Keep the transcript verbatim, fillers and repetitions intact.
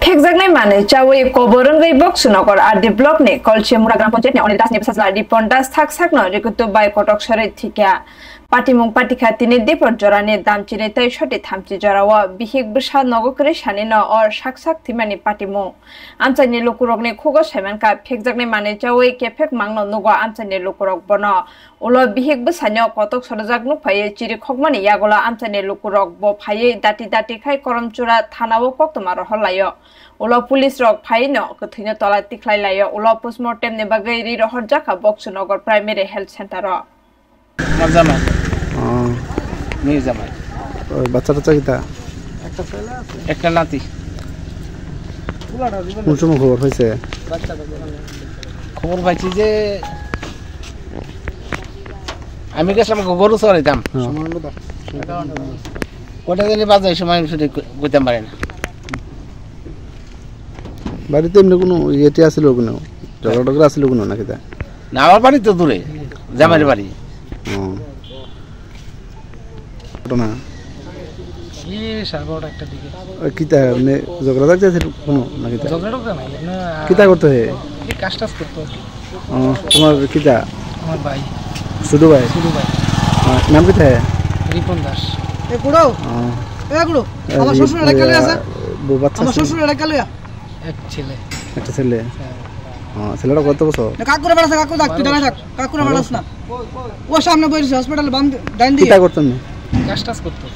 Phekjaknai manwi chawi kobor wngwi Boksonogor R D block ni Kolchemura Gram Panchayat ni Anil Das ni bwsajla Ripon Das thak sakno rikutu bai kotok sorwi thikya. Patimung patikha tini dipor jorani damchini tei soti thamchi jorao bihik bwsa nogo kwrwi sanino o sak sak thwimani patimung. Amchaini lukurokni khugo saimankha, phekjaknai manwi chawi kephek mangno nugo amchaini lukurok bono. Ulo bihik bwsaino kotok sorajak nukphaiwi chirikhokmani yagulo amchaini lukurok bo phaiwi dati dati khai Koromchura thanao koktwma rohorlaio. Ulo police rok phaino kwthwino tola tikhlai laio. Ulo postmortem ni bagwi ri rohorjakha Boksonogor Primary Health Center o. আমার জামাই। ও। মেয়ে জামাই। ওই বাচ্চা টাচ্চা কিতা? একটা নাতি। কোন সময় খবর পাইছে? খবর পাইছি যে আমি গেছিলাম গরু চড়াইতাম। হ্যাঁ। কটা দিনই বাজে এই সময় আমি শুধু কইতাম পারি না। বাড়িতে এমনি কোনো ইয়েটি আছিল কোনো? ঝগড়া টগড়া আছিল কোনো নাকি তা? না, আমার বাড়ি তো দূরে, জামাইর বাড়ি। ও। ঘটনা? এই সাড়ে বারোটা একটার দিকে। ওই কিতা, মানে, ঝগড়া ঝাটি আছে কোনো নাকি তা? ঝগড়া টগড়া নাই, এমনি, আহ, কিতা করতো হে? এই কাজ টাজ করতো আর কি। ও, তোমার কিতা? আমার ভাই। ছোট ভাই? ছোট ভাই। আহ, নাম কিতা হে? রিপন দাস। এ, কুড়ো। ও। এ, কুড়ো। এ, আমার শ্বশুর এলাকা লইয়া আছে। বউ বাচ্চা আমার আছে? শ্বশুর এলাকা লইয়া। এক ছেলে। একটা ছেলে? হ্যাঁ। ও, ছেলেটা কত বছর? না, কাকুরে বেড়াস না, কাকু থাক, তুই দাঁড়ায় থাক। কাকুরে বেড়াস না। ও সামনে বইছে হসপিটালে বাম দি-, ডাইন দিকে। কিতা করতেন? কাজ টাজ করতো।